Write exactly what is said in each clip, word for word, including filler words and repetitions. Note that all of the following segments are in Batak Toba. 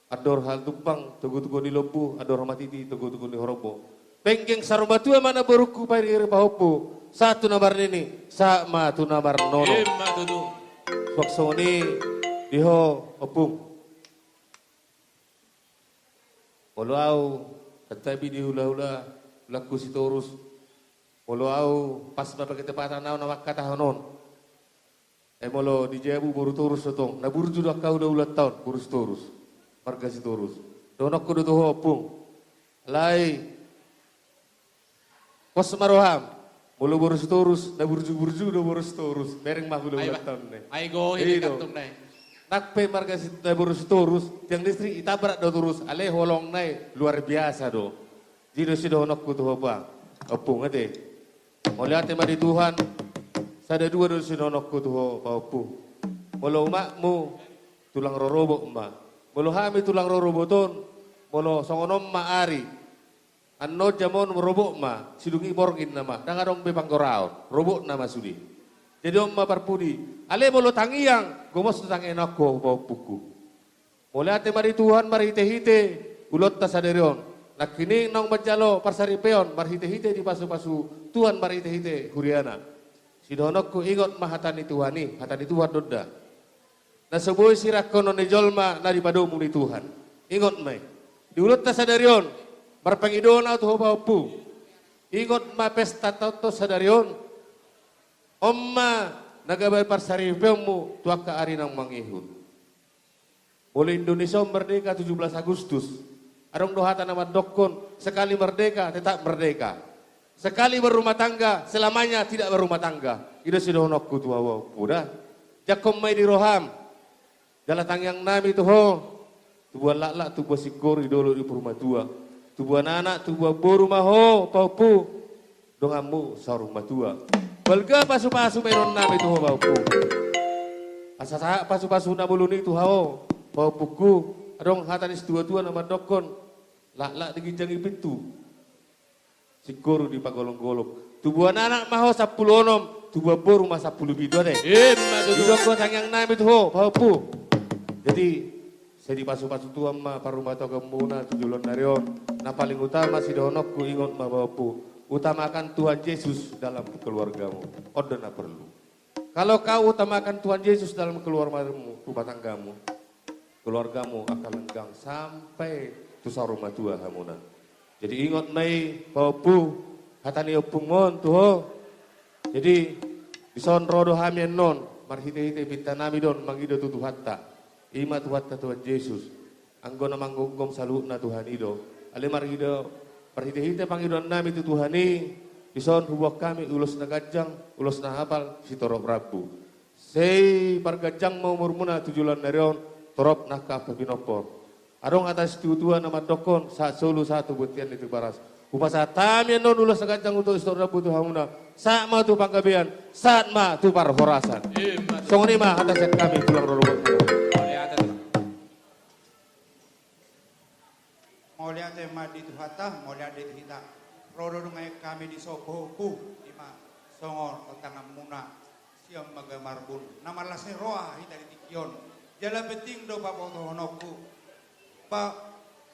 Andor hatumpang togutogu ni lombu, andor hamatiti togutogu ni horbo. Penggeng saur matua ma na borungku, pairiiri pahompu, sahat tu na marnini, sahat ma tu na marnono. Ima tutu. Suang songon i di ho, Ompung. Molo au, santabi di hulahula, hulangku Sitorus. Molo au, pas ma pake tepatan au na mangkatahon on. Ai molo di jabu boru Torus do tong, na burju do angka hulahulanta on, boru Sitorus, marga Sitorus. Dohononku do tu ho, Ompung. Alai pos ma roham. Molo boru Sitorus, na burju-burju do boru Sitorus. Bereng ma hulahulanta on, ne. Ai gohi do. Nang pe marga Sit-, na boru Sitorus, tiang listrik ditabrak do torus, alai holongna i luar biasa do. Jadi sidohononku tu ho, Ompung, ate. Mauliate ma di Tuhan. Sada dua do sidohononku tu ho, pahompu. Molo umakmu, tulang rorobot ma. Molo hami tulang rorobot on, molo songon on ma ari, annon jam on robot ma, sidung i borngin nama, ndang adong be panggoraon, robot nama sude. Jadi on ma parpudi. Alai molo tangiang, gomos do tangiangku, pahompungku. Mauliate ma di Tuhan marhite-hite ulaonta sadari on. Nangkining naung manjalo parsaripeon marhite-hite dipasu-pasu Tuhan marhite-hite huriana. Sidohononku, ingot ma hata ni Tuhan i, hata ni Tuhan do da. Na so boi sirangkonon ni jolma na dipadomu ni Tuhan. Ingot ma i. Di ulaonta sadari on, marpangidoan au tu ho, pahompu. Ingot ma pestanta on sadari on. On ma na gabe parsaripeonmu tu angka ari naung mangihut. Molo Indonesia on merdeka tujuh belas Agustus, adong do hata na mandokkon, sekali merdeka, tetap merdeka. Sekali berumah tangga, selamanya tidak berumah tangga. I do sidohononku tu ho, pahompu, da. Jangkon ma i di roham. Jala tangiangnami tu ho. Tubuan laklak, tubuan singkoru, di dolok, di purmatua. Tubuan anak, tubuan boru ma ho, pahompu. Donganmu saur matua. Balga pasu-pasu ma inannami tu ho, pahompu. Asa sahat pasu-pasu na bolon i tu ho, pahompungku. Adong hata ni situa-tua na mandokkon, laklak di ginjang i pintu, singkoru di pagolom-golom. Tubuan anak ma ho sampulu onom, tubuan boru ma sampulu pitu, ate. Ima tutu. Didok do tangiangnami tu ho, pahompu. Jadi, sai dipasu-pasu Tuhan ma parrumatanggaonmuna tu joloan ni ari on. Na paling utama sidohononku, ingot ma, pahompu, utamakan Tuhan Yesus dalam keluargamu. On do na porlu. Kalau kau utamakan Tuhan Yesus dalam keluargamu, rumah tanggamu, keluargamu akan lenggang sampai tu saur matua hamuna. Jadi ingot ma i, pahompu, hata ni ompungmon tu ho. Jadi, dison ro do hami annon, marhite-hite pintanami do on mangido tu Tuhanta. Ima Tuhanta Tuhan Yesus. Anggo na manggomgom saluhutna Tuhan i do. Alai marhite-, marhite-hite pangidoannami tu Tuhan i, dison huboan hami ulos na ganjang, ulos na hapal, sitorop rambu. Sai parganjang ma umurmuna tu joloan ni ari on, torop nangkin angka pinompar. Adong hata situa-tua na mandokkon, sahat solu sahat tu bontean ni Tigaras. Hupasahat hami annon ulos na ganjang, ulos sitorop rambu tu hamuna. Sahat ma tu panggabean, sahat ma tu parhorasan. Ima tutu. Songon i ma hata sian hami tulang rorobot. Mauliate, tulang. Mauliate ma di Tuhanta, mauliate di hita. Ro do nuaeng hami dison, pahompu, ima songon on tanganmuna, sian Magamarbun. Na marlas ni roha hita di tingki on. Jala penting do pabotohononku. Ba,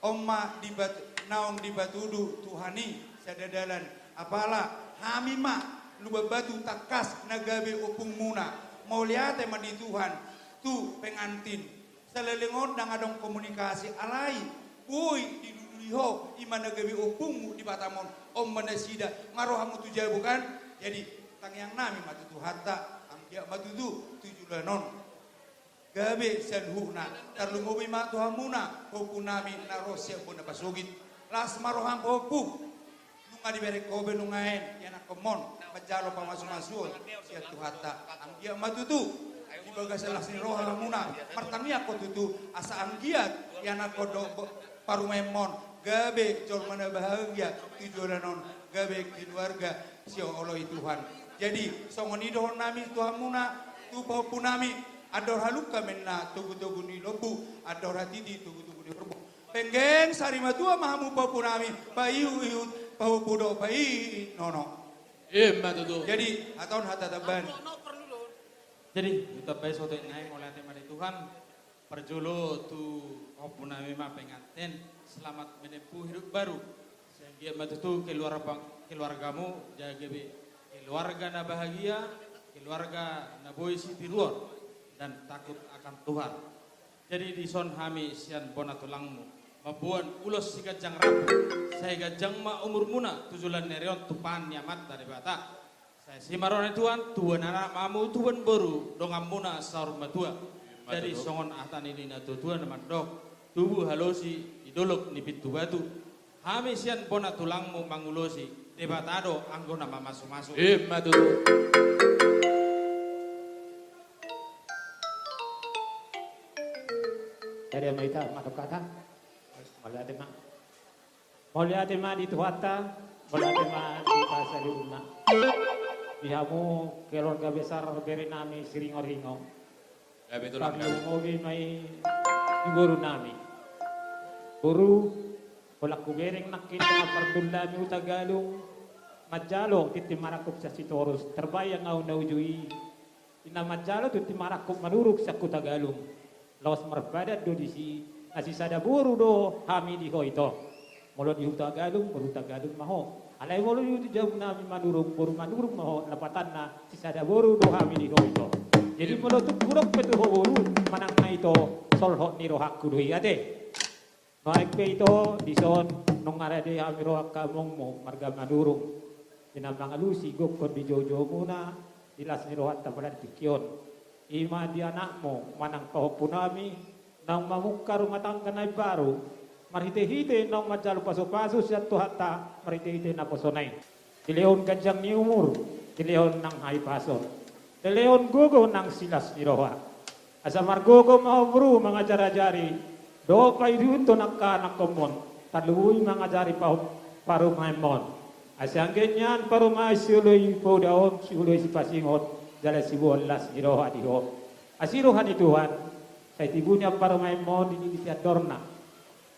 on ma dipat-, naung dipatudu Tuhan i sada dalan. Apala hami ma lumban batu tangkas na gabe ompungmuna. Mauliate ma di Tuhan tu pengantin. Saleleng on ndang adong komunikasi, alai boi diduduli ho, ima na gabe ompungmu di Batam on. On ma nasida, nga ro hamu tu jabu kan? Jadi, tangiangnami ma tu Tuhanta, anggiat ma tutu tu joloan on gabe saluhutna. Tarlumobi ma tu hamuna, pahompunami na ro sian bona pasogit. Las ma roham, pahompu. Nunga dibereng ho be nuaeng ianakhonmon manjalo pamasu-masuon sian Tuhanta. Anggiat ma tutu di bagasan las ni roha hamuna martangiang ho tutu, asa anggiat ianakhon dohot bo-, parumaenmon gabe jolma na bahagia tu joloan on, gabe keluarga sioloi Tuhan. Jadi, songon i dohononnami tu hamuna, tu pahompunami, andor halumpang ma inna togutogu ni lombu, andor hatiti togutogu ni horbo. Penggeng sari matua ma hamu pahompunami, paihut-ihut, pahompu dohot painono. Ima tutu. Jadi, hata on hata tambahan. Jadi, hutamba i sogot nai, mauliate ma di Tuhan. Parjolo tu pahompu nami ma penganten, selamat menempuh hidup baru. Sai anggiat ma tutu keluarga, keluargamu, jaga be keluarga na bahagia, keluarga na boi sitiruon dan takut akan Tuhan. Jadi dison hami sian bona tulangmu mamboan ulos siganjang rambu, sai ganjang ma umurmuna tu joloan ni ari on tumpahon ni Amanta Debata. Sai asi ma roha ni Tuhan, tubuan anak ma hamu, tubuan boru, donganmuna saur matua. Jadi songon hata ni na tuatua na mandok, tubu halosi di dolok ni pintu batu. Hami sian bona tulangmu mangulosi, Debata do anggo na mamasumasu. Ima tutu. Jadi ama ita madok hata. Mauliate ma. Mauliate ma di Tuhanta, mauliate ma di hita saluhutna. Di hamu keluarga besar bere nami Siringoringo. Gabe tulang nami. Tarlumobi ma i di boru nami. Boru, holan hubereng nangkin na pardulami Hutagalung, manjalo tintin marangkup sian Sitorus, tarbayang ahu na uju i. Di na manjalo tintin marangkup Manurung sian Hutagalung. Laos marpadan do disi, na sisada boru do hami di ho ito. Molo di Hutagalung, boru Hutagalung ma ho. Alai molo di jabu nami Manurung, boru Manurung ma ho, lapatanna sisada boru do hami di ho ito. Jadi molo tung hudok pe tu ho boru, manang na ito, solhot ni rohangku do i ate. Nuaeng pe ito, dison, nunga rade hami ro angka amongmu marga Manurung. Di na mangalusi gokhon di joujomuna, di las ni rohanta pada di tingki on. I ma di anakmu, manang pahompu nami, naung mamungka rumah tangga na imbaru, marhitehite naung manjalo pasupasu sian Tuhanta, marhitehite naposona i. Dilehon ganjang ni umur, dilehon nang hahipason, dilehon gogo nang silas ni roha. Asa margogo ma ho boru mangajarajari, dohot paihuthon angka anakkonmon, tarlumobi mangajari pahom-, parumaenmon. Asa anggiat nian parumaen sioloi poda on, sioloi sipasingot, jala siboan las ni roha di ho. Asi roha ni Tuhan, sai tibu nian parumaenmon di ninggi ni andorna.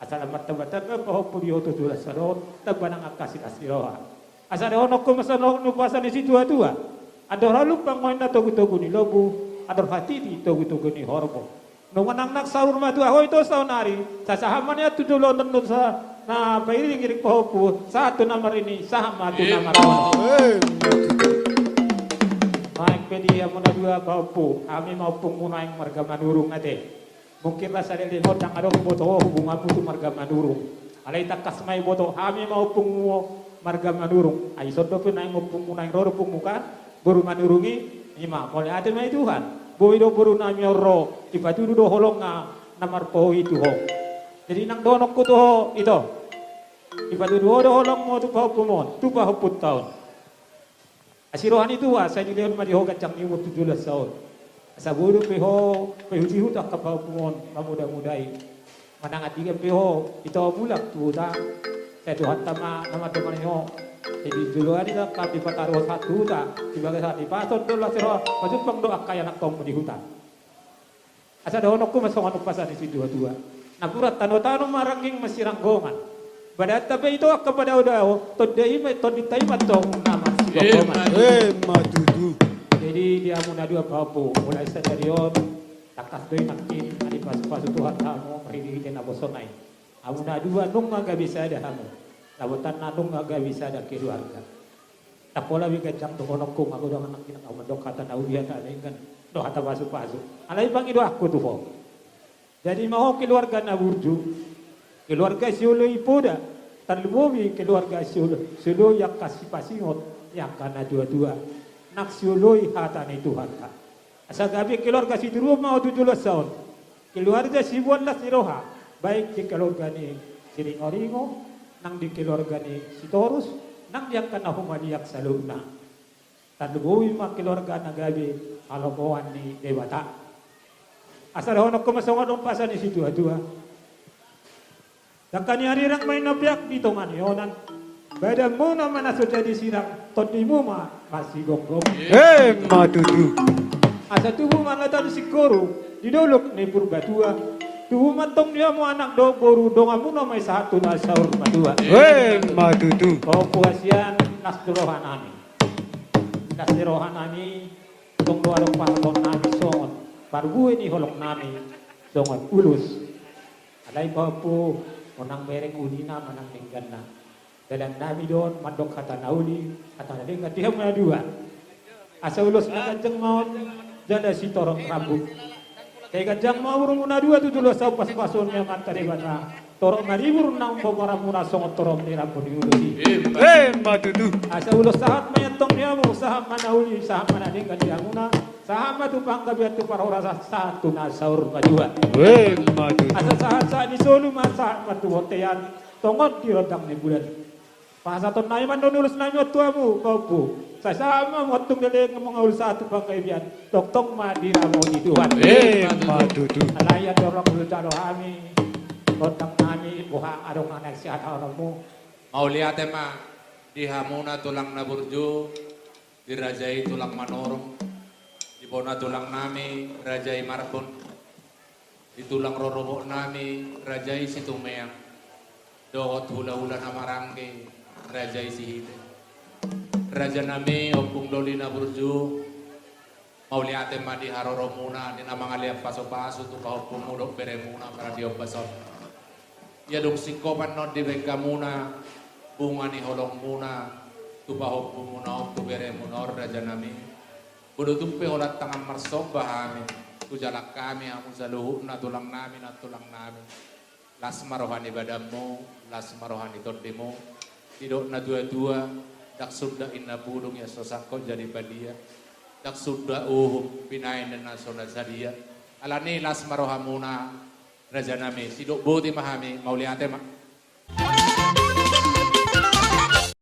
Asa lam martamba-tamba pahompu di ho tu joloan on, tamba nang angka silas ni roha. Asa dohononku ma songon umpasa ni situa-tua. Andor halumpang ma inna togu-togu ni lombu, andor hatiti togu-togu ni horbo. Nunga nang saur matua ho ito saonari, sasahat ma nian tu joloan on dosa na pairing-iring pahompu, sahat tu na marini, sahat ma tu na marnono. Nuaeng pe di hamu na dua pahompu, hami ma ompungmu nuaeng marga Manurung ate. Mungkin rasa leleng on ndang adong huboto ho hubunganmu tu marga Manurung. Alai tangkas ma diboto hami ma ompungmu marga Manurung. Ai ison dope naeng ompungmu naeng ro do ompungmu kan? Boru Manurung i, i ma, mauliate ma di Tuhan. Boi do boru nami on ro, dipatudu do holongna na marpohoi tu ho. Jadi nang dohononku tu ho ito. Dipatudu ho do holongmu tu pahompumu on, tu pahompunta on. Asi roha ni Tuhan, sai dilehon ma di ho ganjang ni umur tu joloan on. Asa boi dope ho paihuthon angka pahompumu on mamuda-mudai. Manang andigan pe ho ito mulak tu huta, sai Tuhanta ma na mandomani ho. Jadi joloan i nangkin dipataru ho sahat tu huta, di bagasan hahipason do las ni roha, pajumpang do angka ianakkonmu di huta. Asa dohononku ma songon umpasa ni situa-tua. Napuran tano-tano ma rangging masiranggongan. Badanta pe ito angka padao-dao, tondinta i ma, tondinta i ma tong na marsigomgoman. Ima tutu. Jadi di hamu na dua pahompu, mulai sadari on, tangkas do i nangkin na dipasu-pasu Tuhan hamu marhite-hite naposona i. Hamu na dua nunga gabe sada hamu. Lapatanna nunga gabe sada keluarga. Ndang pola be ganjang dohononku, nga godang anak inang au mandok hata na uli, hata na denggan, dohot hata pasu-pasu. Alai pangidoanku tu ho. Jadi ma ho keluarga na burju, keluarga sioloi poda, tarlumobi keluarga siolo-, sioloi angka sipasingot ni angka na tua-tua, nang sioloi hata ni Tuhanta. Asa gabe keluarga sitiruon ma ho tu joloan on. Keluarga siboan las ni roha, baik di keluarga ni Siringoringo, nang di keluarga ni Sitorus, nang di angka na humaliang saluhutna. Tarlumobi ma keluarga na gabe halomoan ni Debata. Asa dohononku ma songon umpasa ni situa-tua. Dangka ni arirang ma inna peak di tonga ni onan. Badanmuna ma na so jadi sirang, tondimuna ma sigomgoman. Ima tutu. Asa tubu ma lata ni singkoru di dolok ni Purbatua. Tubu ma antong di hamu anak dohot boru, donganmuna ma i sahat tu na saur matua. Ima tutu. Pahompu hasian, las ni roha nami. Las ni roha nami, tong do adong pasahaton nami songon parbue ni holong nami. songon ulos. Alai pahompu, unang bereng ulina manang dengganna. Dalan nami do on mandok hata na uli, hata na denggan di hamu na dua. Asa ulos na ganjang ma on, jala sitorop rambu. Sai ganjang ma umurmu na dua tu joloan on, pasupasu ni Amanta Debata. Torop ma di umur na umpomoranmuna songon torop ni rambu ni ulos i. Emma tutu. Asa ulos sahat ma i antong di hamu, sahat ma na uli, sahat ma na denggan di hamuna. Sahat ma tu panggabean, tu parhorasan, sahat tu na saur matua. Emma tutu. Asa sahat sahat ni solu ma, sahat ma tu bontean, tongon di rondang ni bulan. Pasahaton nami ma on ulos nami on tu hamu pahompu. Sai sahat ma hamu antong leleng mangula sahat tu panggabean. Tongtong ma diramoti Tuhan. Emma tutu. Alai andorang hujalo hami, rondang nami, boha adong na naeng sihatahononmu? Mauliate ma di hamuna tulang na burju, di raja i tulang Manurung, di bona tulang nami raja i Marbun, di tulang rorobot nami raja i Situmeang, dohot hulahula na maranggi raja i Sihite. Raja nami, ompung doli na burju, mauliate ma di haroromuna, di na mangalean pasupasu tu pahompumu dohot beremuna paradion bason. Ia dung singkopan on dibaen hamuna bunga ni holongmuna tu pahompumuna on, tu beremuna on, raja nami. Molo tung pe holan tangan marsomba hami, hujalang hami hamu saluhutna tulang nami, nantulang nami. Las ma roha ni badanmu, las ma roha ni tondimu. Didok na tuatua, ndang sundat inna bulung ia so sangkot jadi palia. Ndang sundat uhum binahen na so na sadia. Alani las ma rohamuna, raja nami, sidok boti ma hami, mauliate ma.